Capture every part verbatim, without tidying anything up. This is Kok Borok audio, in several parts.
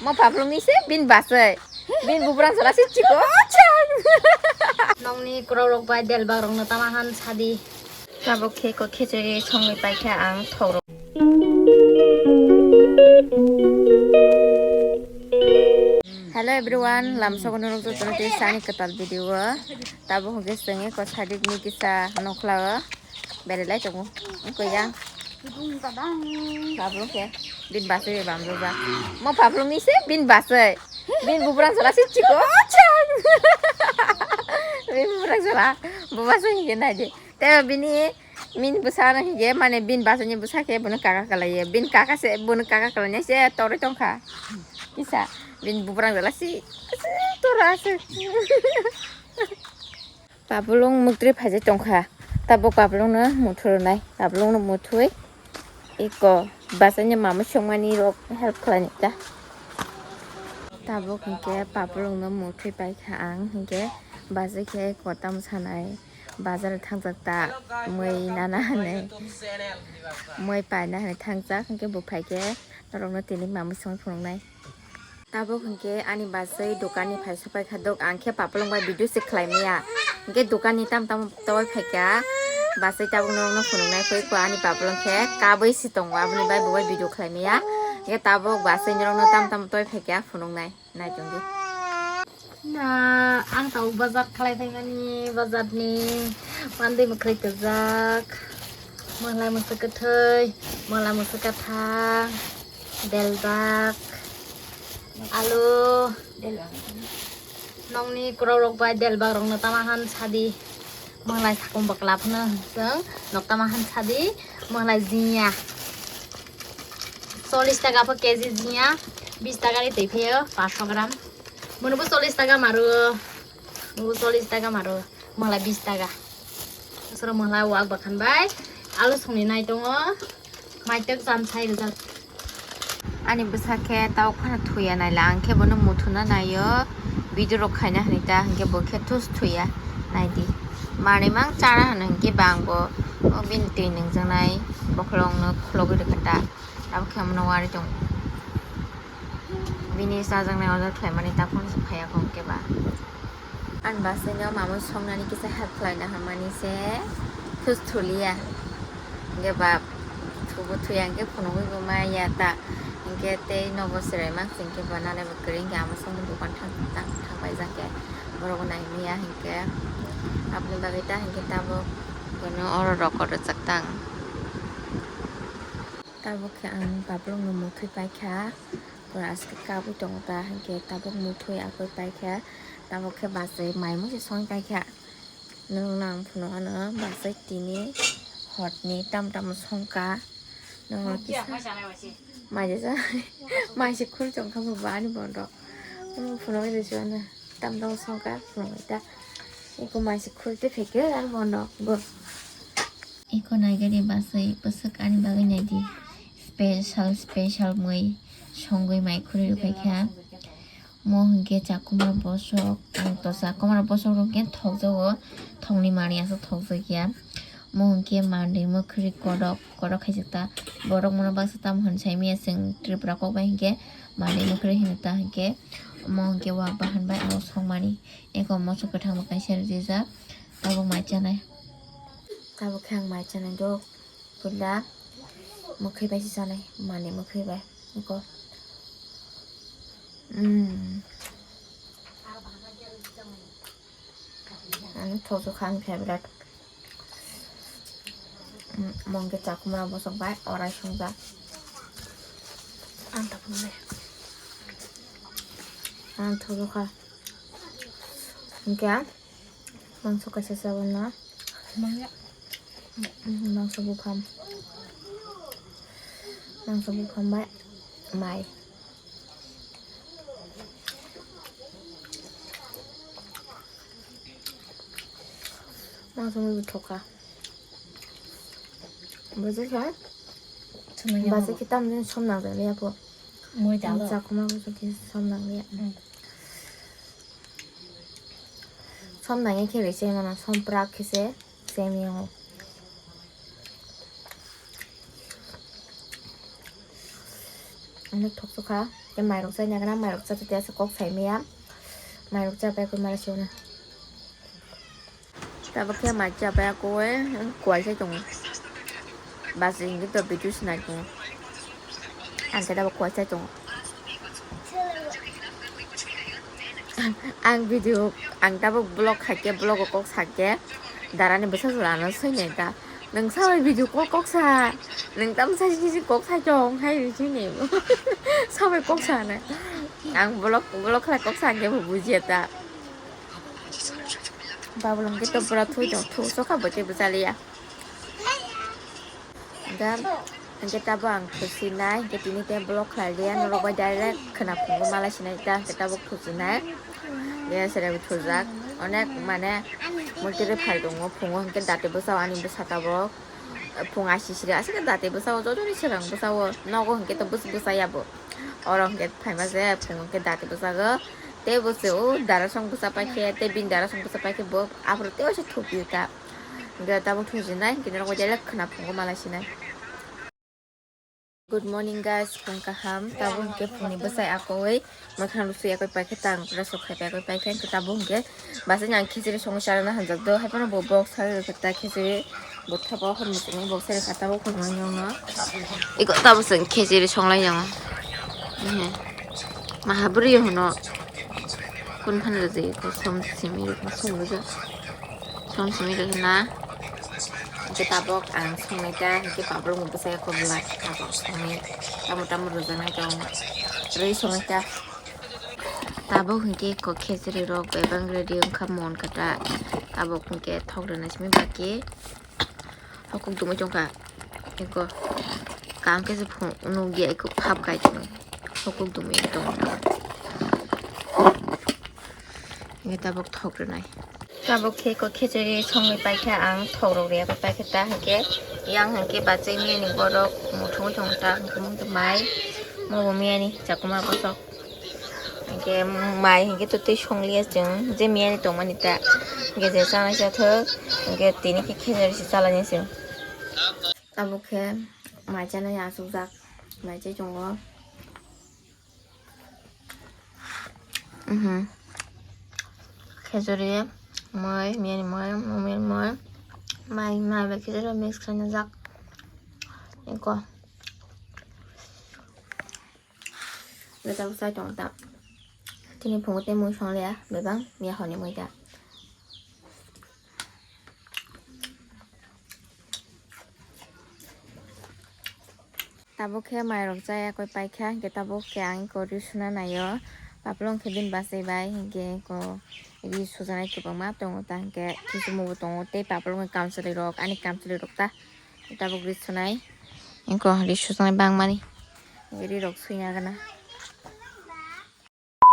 Mo paplung ni se bin basai. Bin bubrang sala se chiko chang. Nongni korok rok bai del bak rok no tama han sadi. Tabuk khe ko khichari songwi paikha ang thok rok. Hello everyone, lamsogo norok jotono tei sani kwtal video o. Tabuk hwnkhe chwng eko sadik ni kisa nokla o. Berai lai tongo. Wngkha ya. Paplung khe. Bin basai bai bam rwjak. Mo paplung ni se bin basai. Bin bubrang sala se chiko chang. Bin bubrang sala. Bo basai hingke nai de. Te bini min bwsa no hingke mane bin basai ni bwsa khe bono kaka kalai ye. Bin kaka se bono kaka kalai nai se toroi tongkha. Kisa bin bubrang sala se. Se tora se. Paplung muktwi phaijak tongkha. Tabuk paplung no muthu rwnai. Paplung no muthui eko basaini mamwi songmani rok help khlainai ta. Tabuk hinkhe paplung no muthui paikha ang, hinkhe bachai khe eko tamo sanai, bazar thangjak ta mui nana hinwi, mui paina hinwi thangjak, hinkhe bo phaikhe norokno tini mamwi songwi phunuknai. Tabuk hinkhe ani bachai dokan ni phai sopai kha dok, ang khe paplung bai video se khlai maya. Hinkhe dokan ni tam tam towai phai kha, bachai tabuk norok no phunuk nai pui kho ani paplung khe kabui se tongo, aboni bai bo bai video khlai maya. Hinkhe tabuk bachai norok no tam tam towai phai kha phunuk nai, nai tong di. Na, ang tabuk bazar khlai phaimani, bazar ni mandui mwkhwrwi kwchak, mwlai mwswk kwthwi, mwlai mwswk kwthang, delbak, alu, nongni kwrwng rok bai delbak rok no tama han sadi, mwlai sakung bakla phano chwng nok tama han sadi, mwlai jiya, chollish taka pho K G jiya, bish taka ni twi phaio, paanch sho gram. Bonobo chollish taka maro. Bonobo chollish taka maro. Mwla bish taka. Soro mwla wak bakhan bai. Alu songni nai tongo. Maitok cham sai rijak. Ani bwsa khe tau khana thuya naila, ang khe bono muthuna naio. Video rok khaina hinwi ta, hinkhe bo khe thus thuya. Naidi. Manwi mang chana hwnwi hinkhe bang bo. O bini twi nungjaknai. Bokhorokno khulogwi rwkha ta. Abo khe omono wari tongo. Bini chajaknai order khlaimani taphang se phaiya kho hwnkhe ba. Ani bachai no mamwi songnani kisa help khlaina hamani se thus thuliya. Hwnkhe ba thubo thuya hwnkhe phunugwi bo maya ta. Hwnkhe tei nogo chwrai mang se hwnkhe ba nana bo kwrwi hwnkhe ama songni dokan thang thang thang paijak khe borok bo nai maya hwnkhe aboni bagwi ta hwnkhe tabuk bono order rok kwrwchak tang. Tabuk khe ang paplung no muthwi paikha, pura aske kabui tongo ta, hinkhe tabuk muthwi abui paikha, tabuk khe bachai mai mui se songwi paikha. Nwng nang phunukgo ano bachai tini hotni tam tam songkha. Nwng kisa mai se sa, mai se khul tongkha bo ani bondo. Nwng phunukgo rw se ano. Tam tamo songkha phunuknai ta. Eko mai se khurui tei phaikhe ani bono bo. Eko naigari bachai bwswk ani bagwi naidi. Special, special mui songwi mai khurui rwphaikha. Mo hwnkhe chakhumra bosok, ang to chakhumra bosok rok khe thokjago. Thokni manwi aswk thokjakya. Mo hwnkhe manwi mwkhwrwi kodok. Kotor khaijak ta. Borok mono baksa tamo hwn saimanya chwng Tripura kok bai hinkhe manwi mwkhwrwi hino ta hinkhe omo hinkhe wak bahan bai abo songmani. Eko moso kwthang bo kaisa rijak tabuk mai chanai. Tabuk khe ang mai chanai do puila mwkhwrwi bai se chanai manwi mwkhwrwi bai eko. Umm. Ani thokjak kha ani favorite. Umm, mungke chakhumra bosok bai orai songjak. Ang thokjak kha. Hingke mangso kaisa chawi na. Mangso buphang. Mangso buphang bai mai. Mangso mui bwthok kha. Bwswk khe? Bwswk khe tamni som nang jak liya pho. Mui da. Chakhuma bwswk khe som nang liya. Som nang ya khe rechai mano, som prak khe se. Semiyo. Onek thokjak kha. Tei mairok chai nagana, mairok cha tei asa kok sai maya. Mairok cha pai koi mala siyona. Tabuk khe mai cha pai koi kuai sai tongo. Basi hingi to video sinai tongo. Ang khe tabuk kuai sai tongo. Ang video, ang tabuk vlog khaikhe, vlog o kok sakhe, darani bwsa jora ano soinai ta. Nwng sabai video call kok sa, nwng tam sa sini kok sa chong hai sini. Sabai kok sa na. Ang vlog, vlog khlai kok sa khe bo bujiya ta. Babulung khe to pura thui tong, thu sokha bo tei bwchaliya. Ga, hingke tabo ang thusinai, hingke tini te block khlai liya, norok bai direct khwna phungo mala sinai ta, hingke tabuk thusinai. Liya sere bo thujak, onek mane multi re phai tongo phungo, hingke dati bwsao ani bwsa tabuk. Phung asi siri aswk dati bwsao, joto ni swkang bwsao, nogo hingke to bwsa bwsa yabo. Oro hingke phaima je phungo hingke dati bwsago, tei bwsao darasong bwsa paikhe, tei bini darasong bwsa paikhe bo aphuru tei waisa thupiyo ta. Hingke tabuk thusinai, hingke norok bai direct khwna phungo mala sinai. Good morning guys, phung kaham. Tabuk hingke phungni bwsai akowi mwkhang rwsui akoi paikhe, tang brush rok khai pai akoi paikhe, hingke tabuk hingke bwsai ang khichiri songwi charwna hamjak do, haiphano bo box sari rwkhe ta khichiri bo thapa hor muchungwi box sari kha tabuk phungnai nokno. Iko tabuk chwng khichiri songlai nang. Maha bwrwi hwno kun phan rwjak iko som simi rwkha som rwjak. Som simi rwkha na. Hingke tabok ang songnai ta, hingke pabrokni bwsai kobla tabok songwi tamo tamo rwjaknai tong. Rwi songnai ta. Tabok hingke kok khejri rok bebak ready wngkha mon kata. Tabok hingke thok rwna simi baki hokuk dumui tongkha. Eko kam khe se phung nukya eko phap kai tong. Hokuk dumui tong. Hingke tabok thok rwnai. Tabuk khe ko khichiri songwi paikha ang, thok rok riyagwi paikha ta, hinkhe yang hinkhe bachai miyani borok muthungwi tongo ta, hinkhe mungtwi mai mubo miyani chakuma bosok. Hinkhe mai hinkhe to tei songliya chwng, je miyani tongmani ta, hinkhe je chanai chathok, hinkhe tini khe khichiri se chalainai chwng. Tabuk khe mai chanai achukjak, mai chai tongo. Mhm. Khejuri, moi, miyani moi, mumir moi, mai, mai bai khejuri mix khlai jak. Eko. Beta usai tong ta. Tini phungo tei mui song liya, bebang miya honi mui ta. Tabuk khe mairok chaya koi paikha, hinkhe tabuk khe ang eko ri suna naio. Paplong khe bini bachai bai, hinkhe eko ri sujaknai kwbangma tongo ta, hinkhe kichumo bo tongo tei paplong ni kamchwlwi rok, ani kamchwlwi rok ta tabuk ri sunai. Eko ri sujaknai bangmani, hinkhe ri rok suina gana.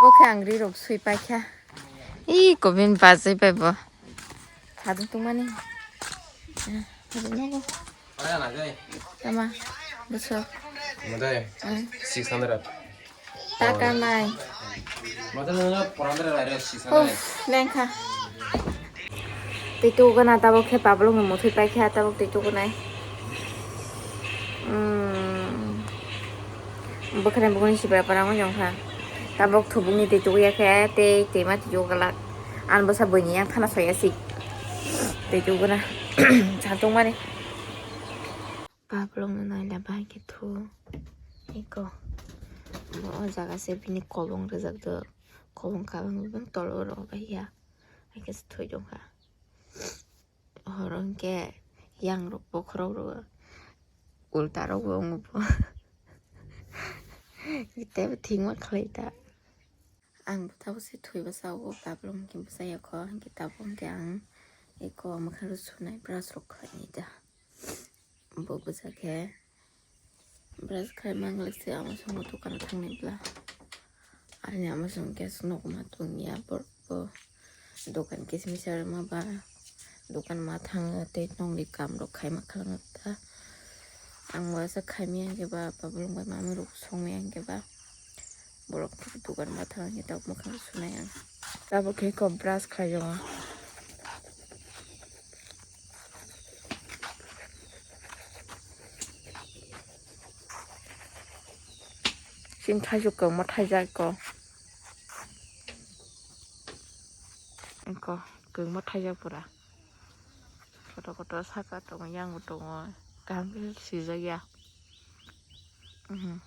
Bo khe ang ri rok sui paikha. Ih, kobin bachai pai bo. Khaduk tongmani. Ah, khaduk nogo. Tama, bwswk. Madai, Hmm. six hundred. Taka nai. Madai, four hundred, six hundred. Uff, lengkha. Tei tugana tabuk khe pablokni muthwi paikha tabuk tei tugunai. Hmm. Bwkhani bukuni sibra parang oi jongkha. Tabuk thubukni twi tuguya khe tei twima twi tugu glak. Ani bwsa buini yang thana soya si. Twi tuguna. Chatungmani. Pablokno naila bahai khe thu. Eko. Bo o jaga se bini kolong rijak do. Kolong kabang bang tolo rw bai ya. Hai khe se thwi jongkha. Horo hwnkhe yang rok bokhorok rw, ulta rok bo wngo bo. Tei bo thwima khlai ta. Ang bo tabuk se thwi bwsa o, pablok hwnkhe bwsa ya kho, hwnkhe tabuk hwnkhe ang eko mwkhang rw sunai brush rok khlai nai ta. Bo bwsa khe. Brush khai manglak se, amo songbo dukano thangnai bla. Ani amo song khe aswk nogo ma tongya borok bo. Dokan kisimisa rwma ba dokan ma thangya tei nongni kam rok khaima khlangya ta. Ang bo aswk khaimaya hwnkhe ba, pablok bai mami rok songmaya hwnkhe ba. Borok dokan ma thangya tabuk mwkhang sunai ang. Tabuk khe eko brush khlai tongo. Chini thaisok kwbangma thaijak ko. Ko kwbangma thaijak pura. Kotor kotor saka tongo, yango tongo. Kaham khe swijak ya. Mhm.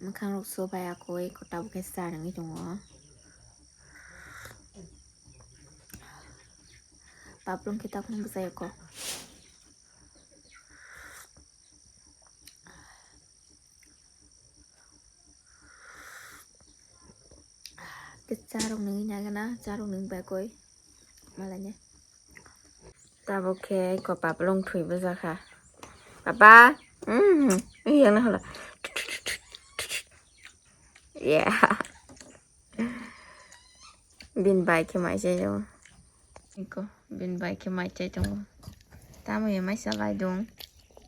Mwkhang rok sobai akoi, ko tabuk khe cha nangwi tongo. Paplung khe takhung bwsai ko. Tei cha rok nungwi nagana, cha rok nung bai koi. Malanya. Tabuk khe ko paplung thwi bwjakha. Papa, mm, yang na hala. Yeah. Bin bai khe mai chai tongo. Iko, bin bai khe mai chai tongo. Tamo ye mai salai dong.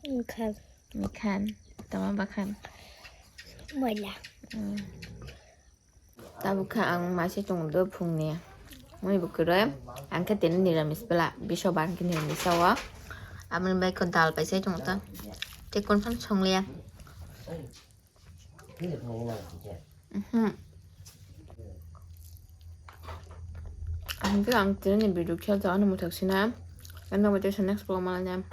Mikhan. Mikhan. Tama bakhan. Moila. Hmm. Tabuk kha ang mai chai tongo do phungni. Mui bo kwrwi. Ang khe tini niramis bwla. Biso ban khe niramis o. Aboni bai ko dal pai chai tongo to. Tei kon phan songliya. Mhm. Ang khe ang tini ni video khe to ano muthak sina. Ano bo tei next vlog malanya.